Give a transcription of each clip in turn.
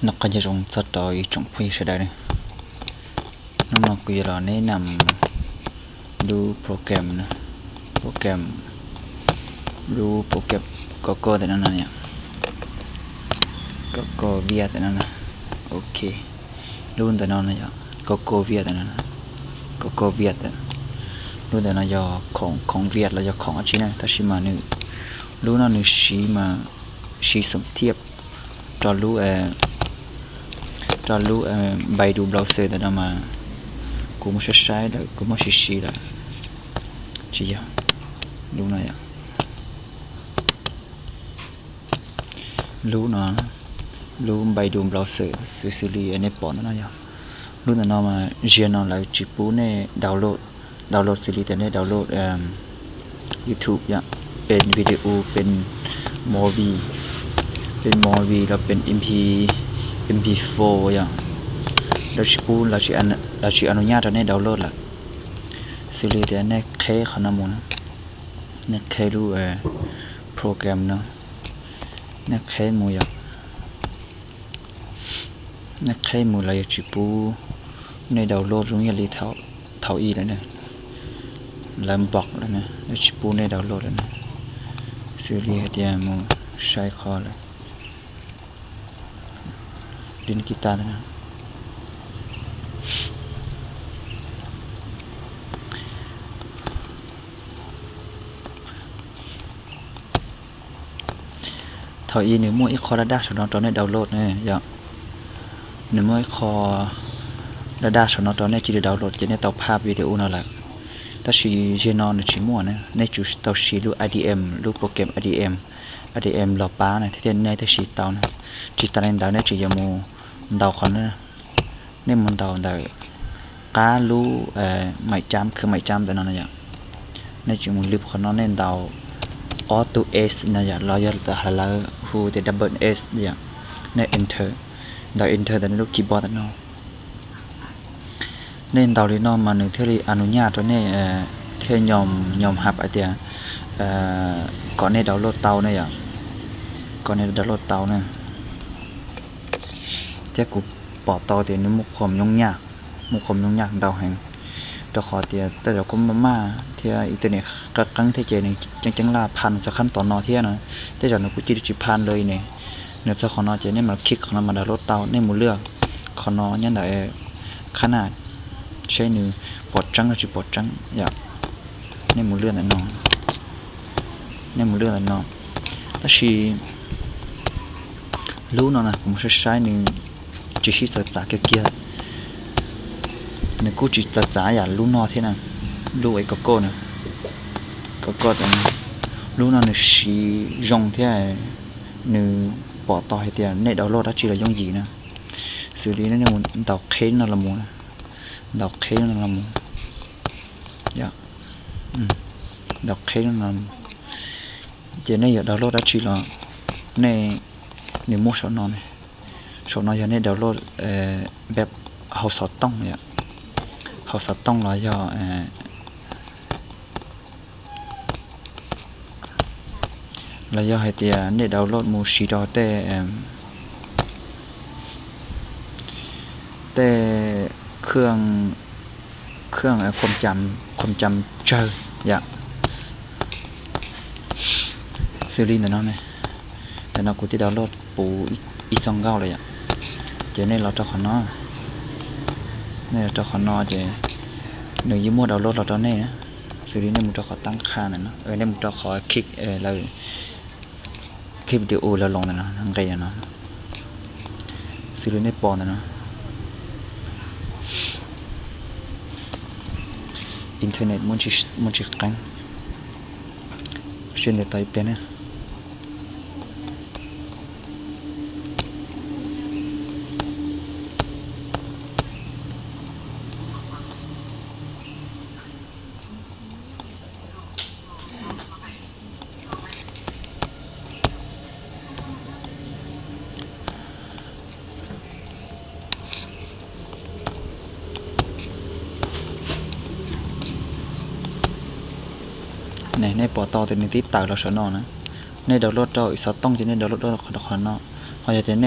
ນະຄອນພະນົມ ສະຕໍ ອີ ຈອງ ຜູ້ໃຫຍ່ ສະດາເດີ. ນ້ອງໆ ກູຢາລໍແນະນຳດູໂປຣແກຣມນະ, ໂປຣແກຣມ ດູໂປຣແກຣມ Google ແຕ່ນັ້ນນະ, Google ວຽດແຕ່ນັ້ນນະ. ໂອເຄ ດູແຕ່ນັ້ນນະ, Google ວຽດແຕ່ນັ້ນນະ, Google ວຽດ ດູແຕ່ນັ້ນນະ, ຂອງ ຂອງວຽດ ລະຂອງອາຈີນນະ. ຖ້າຊິມານີ້ ດູນັ້ນນີ້ ຊິມາ ຊິສົມທຽບ ຕອນລູກ ເອີ ຕອນລູກ ເອີ ໄປດູເບຣາເຊີ ຕອນນັ້ນມາ ກູມາໃຊ້ ແລ້ວກູມາຊິຊີ້ ແລ້ວຊິຢາກດູໜ້ອຍອະ ລູກເນາະ ລູກໄປດູເບຣາເຊີ ຊື່ ຊື່ລີ ອັນນີ້ປອນຕອນນັ້ນຢາກ ລູກຕອນນັ້ນມາ ເຈຍນອນ ແລ້ວຈິປູແນ່ດາວໂຫຼດ ດາວໂຫຼດຊີຣີ ແຕ່ແນ່ດາວໂຫຼດ ເອີ ຢູທູບ ເປັນວິດີໂອ ເປັນມໍວີ ເປັນມໍວີ ແລ້ວເປັນເອັມພີ ເອັມພີໂຟ ຢ່າງ ແລ້ວຊິປູ ແລ້ວຊິອະນຸ ແລ້ວຊິອະນຸຍາດໃຫ້ແນ່ດາວໂຫຼດລະ ຊີຣີ ແຕ່ແນ່ແຄ່ເຂົານຳໝູ່ນະ ແນ່ແຄ່ລູກ ເອີ ໂປຣແກຣມເນາະ ແນ່ແຄ່ໝູ່ຢ່າງ ນັກໄຂໝູລາວຢູ່ຈີປູ ໃນດາວໂຫຼດລົງຍາລີເທົ່າ ເທົ່າອີແລ້ວນະ ລຳບັກແລ້ວນະ ຢູ່ຈີປູໃນດາວໂຫຼດແລ້ວນະ ຊີຣີເຮັດຍາໝູຊາຍຄໍແລ້ວ ຫຼິ້ນກີຕາແລ້ວນະ. ເທົ່າອີໜຶ່ງມົ້ວອີຄໍລະດາສະເນາະ ຕອນນີ້ດາວໂຫຼດເນາະ ຢາກໜຶ່ງມົ້ວອີຄໍລະດາສະເນາະ ຕອນນີ້ຈີໄດ້ດາວໂຫຼດ ຈີໄດ້ຕອບພາບວິດີໂອເນາະລະ ຕາຊີເຈນອນໜຶ່ງຈີມົ້ວນະ ໃນຈູເຕົາຊີລູກໄອດີເອັມ ລູກໂປຣແກຣມໄອດີເອັມ ໄອດີເອັມລໍປານະ ທີ່ແທ້ໃນຕາຊີເຕົານະ ຈີຕາແລນດາວໃນຈີຢາໝູດາວຄອນນະ. ເນມມັນດາວໄດ້ກາລູ ເອີ ໄມ້ຈາມ ຄືໄມ້ຈາມແຕ່ນັ້ນນະ ໃນຈິງມັນລິບຂອງເນາະ ເນມດາວອໍໂຕເອສນະ ລາວຢາກຕະຫາລາວຮູ້ແຕ່ດັບເບິນເອສນະ ເນມເອັນເທີ ດາວເອັນເທີແຕ່ໃນລູກຄີບອດແຕ່ເນາະ ເນມດາວລີເນາະ ມາໜຶ່ງເທື່ອລີອະນຸຍາດຕົວເນ ເອີ ເທື່ອຍອມ ຍອມຮັບອາເຕຍ ເອີ ກໍເນດາວໂຫຼດເຕົານະ ກໍເນດາວໂຫຼດເຕົານະ ແຕ່ກູ ປອຕອເຕນມຸກຄວາມຫຍຸ້ງຍາກ ມຸກຄວາມຫຍຸ້ງຍາກເດົາແຮງ ຕະຂໍເຕຍ ແຕ່ລະຄົນມາ ເທຍອິນເຕີເນັດກະກັງເທເຈນີ້ ຈັ່ງໆລາຜ່ານສະຄັນຕອນນໍເທຍນະ ແຕ່ຈາກນັ້ນກູຈີໄດ້ຈີຜ່ານເລີຍນີ້ ເນີຊະຂໍນໍເຈນີ້ມາຄລິກຂໍນໍມາດາວໂຫຼດເຕົາ ໃນໝູເລືອກຂໍນໍຍັງໄດ້ຂະໜາດ ໃຊ້ໜຶ່ງປອດຈັງ ລະຈີປອດຈັງ ຢາກ ໃນໝູເລືອກແນ່ນອນ ໃນໝູເລືອກແນ່ນອນ ຕາຊີ ລູກເນາະນະ ໝູຊາຍໆໜຶ່ງ ຈີຊີສາສາກຽກຽ ໜຶ່ງກູຈີສາສາຢາກລູກນໍເທຍນະ ລູກໄອ້ກອກໂກນະ ກອກໂກນ ລູກນໍໜຶ່ງຊີຢອງເທຍ ໜຶ່ງປອຕອເຮເຕຍ ເນດາວໂຫຼດດາຈີລະຢອງຢີນະ ຊີຣີໃນໝູດາວເຄນນະລະໝູນະ ດາວເຄນນະລະໝູ ຢາ ອືມ ດາວເຄນນະລະໝູ ເຈເນຍດາວໂຫຼດດາຈີລະ ໃນ ໃນໝູຊາວນອນ ຊາວນອນຢາກໃນດາວໂຫຼດ ເອີ ແບບເຮົາສອດຕ້ອງເນຍ ເຮົາສອດຕ້ອງລະຢາ ເອີ ລະຢາໃຫ້ເຕຍ ເນດາວໂຫຼດໝູຊີດອແຕ່ ເອີ ແຕ່ເຄື່ອງ ເຄື່ອງ ເອີ ຄວາມຈຳ ຄວາມຈຳເຈີ ຢາ ຊີຣີນະເນາະ ແຕ່ເນາະ ກູຕິດດາວໂຫຼດປູອີ ອີສອງເກົ້າເລີຍ ເຈເນດາວໂຫຼດຂອງເນາະ ເນດາວໂຫຼດຂອງເນາະ ເຈ ໜຶ່ງຢູ່ໝວດດາວໂຫຼດລະຕອນນີ້ ຊີຣີໃນໝູດຂອງຕັ້ງຄ່ານະເນາະ ເອີ ໃນໝູດຂອງຄລິກ ເອີ ລະ ຄລິບວິດີໂອລະລົງນະເນາະ ທັງໄກນະເນາະ ຊີຣີໃນປອນນະເນາະ ອິນເຕີເນັດມັນຊິ ມັນຊິແຂງ ເຊັ່ນດຽວຕໍ່ໄປເນາະ. ໃນ ໃນປອຕອໂຕນີ້ຕິດຕາມລະຊະເນາະນະ ໃນດາວໂຫຼດເຈົ້າອີສາຕ້ອງຈະໃນດາວໂຫຼດເຈົ້າຂອງເນາະ ເຮົາຢາກຈະໃນ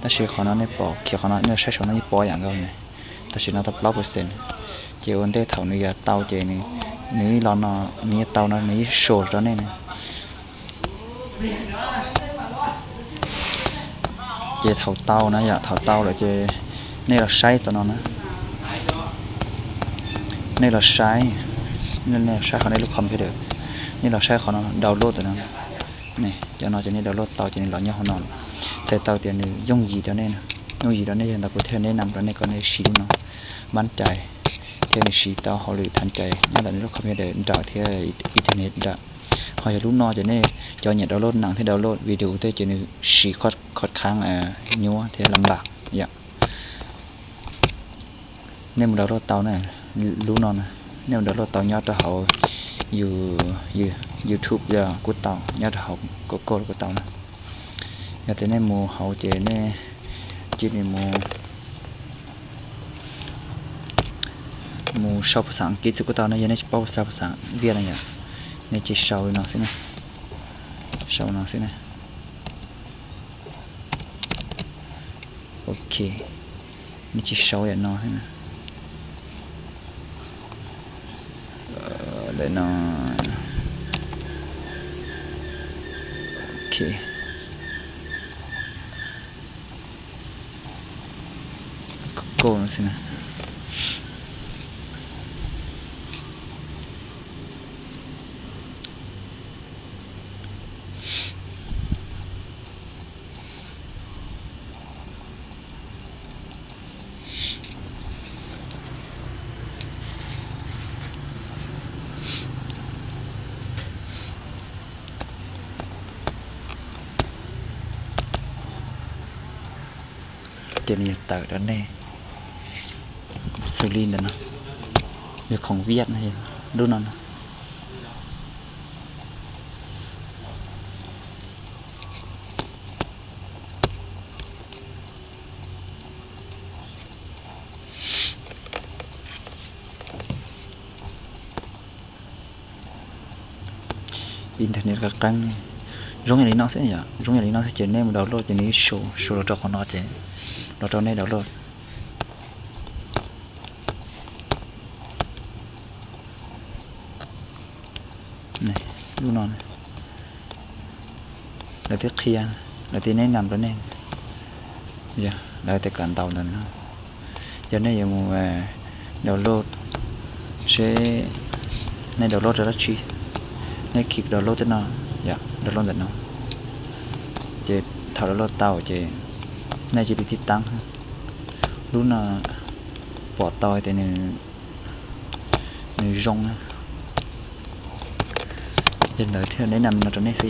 但是可能你保，可能你晒手那一保养个呢，但是那它不到percent，结果你头那个刀给你，你老那，你刀那，你手着那呢。 ເຈເຖົາເຕົ່ານະ ຢາກເຖົາເຕົ່າແລ້ວເຈ ນີ້ລາວໃຊ້ຕົວນັ້ນນະ ນີ້ລາວໃຊ້ ນີ້ລາວໃຊ້ເຂົ້າໃນລູກຄອມພິວເຕີ ນີ້ລາວໃຊ້ເຂົ້ານະ ດາວໂຫຼດຕົວນັ້ນ ນີ້ ຈາກນັ້ນຈາກນີ້ດາວໂຫຼດເຕົ່າ ຈາກນີ້ລາວຍໍເຂົ້ານອນ ໃສ່ເຕົ່າຕຽວນີ້ ຍົງຢີຕົວນີ້ນະ ຍົງຢີຕົວນີ້ ເຫັນຕາກູເທນແນະນຳຕົວນີ້ກ່ອນ ໃຫ້ຊີດູເນາະ ໝັ້ນໃຈ ເທນນີຊີເຕົ່າເຮົາຫຼືທັນໃຈ ຍ້ອນໃນລູກຄອມພິວເຕີ ດາວເທນ ອິນເຕີເນັດດາ ເຮົາຢາກລຸ້ນນອນຈັ່ງນີ້ ເຈົ້າຫຍັງດາວໂຫຼດໜັງ ເທດາວໂຫຼດວິດີໂອ ເທຈະນີ້ ຊີຄອດ ຄອດຄ້າງ ເອີ ຍົວ ເທລຳບາກ ຢາກ ແນມດາວໂຫຼດເຕົ່ານະ ລຸ້ນນອນນະ ແນມດາວໂຫຼດເຕົ່າ ຍອດເຕົ່າເຮົາ ຢູ່ ຢູ່ ຢູທູບ ຢາກກຸດເຕົ່າ ຍອດເຕົ່າເຮົາ ໂກໂກ້ກຸດເຕົ່ານະ ຢາກແຕ່ແນມໝູເຮົາເຈແນ ຈິດນີ້ໝູ ໝູຊາວພາສາອັງກິດ ສະກຸດເຕົ່ານະ ຢາກແນມເວົ້າພາສາ ພາສາຫວຽດນາມ ຢາກແນມຈິດຊາວນອນຊິນະ ຊາວນອນຊິນະ. ໂອເຄ ນີ້ຊິເຊົາຢ່າງໜ້ອຍນະ ເອີ ໄດ້ໜ້ອຍ ໂອເຄ ໂກໂກ້ຊິນະ. ເຈນີ້ເຕີດອັນນີ້ ສະລີນເດ້ເນາະ ເປັນຂອງຫວຽດນະ ດູນຳນະ. internet ກະແກ້ງນີ້ ຈົ່ງຢ່າງນີ້ເນາະ ເຊັ່ນຫຍັງ ຈົ່ງຢ່າງນີ້ເນາະ ເຊັ່ນເນມດາວໂຫຼດ ຈະນີ້ໂຊ ໂຊດອກເຈົ້າຂອງເນາະ ເຈ ດອກເຈົ້າເນມດາວໂຫຼດ ນີ້ ລູກນ້ອງ ແລ້ວທີ່ເຄລຍ ແລ້ວທີ່ແນະນຳຕົວນີ້ ຢ່າ ແລ້ວແຕ່ການເດົານັ້ນເນາະ ຢ່າແນະ ຢ່າໝູ່ ເອີ ດາວໂຫຼດ ເຊ ໃນດາວໂຫຼດແຕ່ລະຊີ ໃນຄລິກດາວໂຫຼດແຕ່ເນາະ ຢ່າ ດາວໂຫຼດແຕ່ເນາະ ເຈ ຖ້າດາວໂຫຼດເຕົາ ເຈ ໃນຈະຕິດຕັ້ງ ລຸນນະ ປອດເຕົາແຕ່ໜຶ່ງ ໃນ Chrome ນະ ເຫັນແລ້ວເທື່ອແນະນຳນະ ຕົວນີ້ຊິ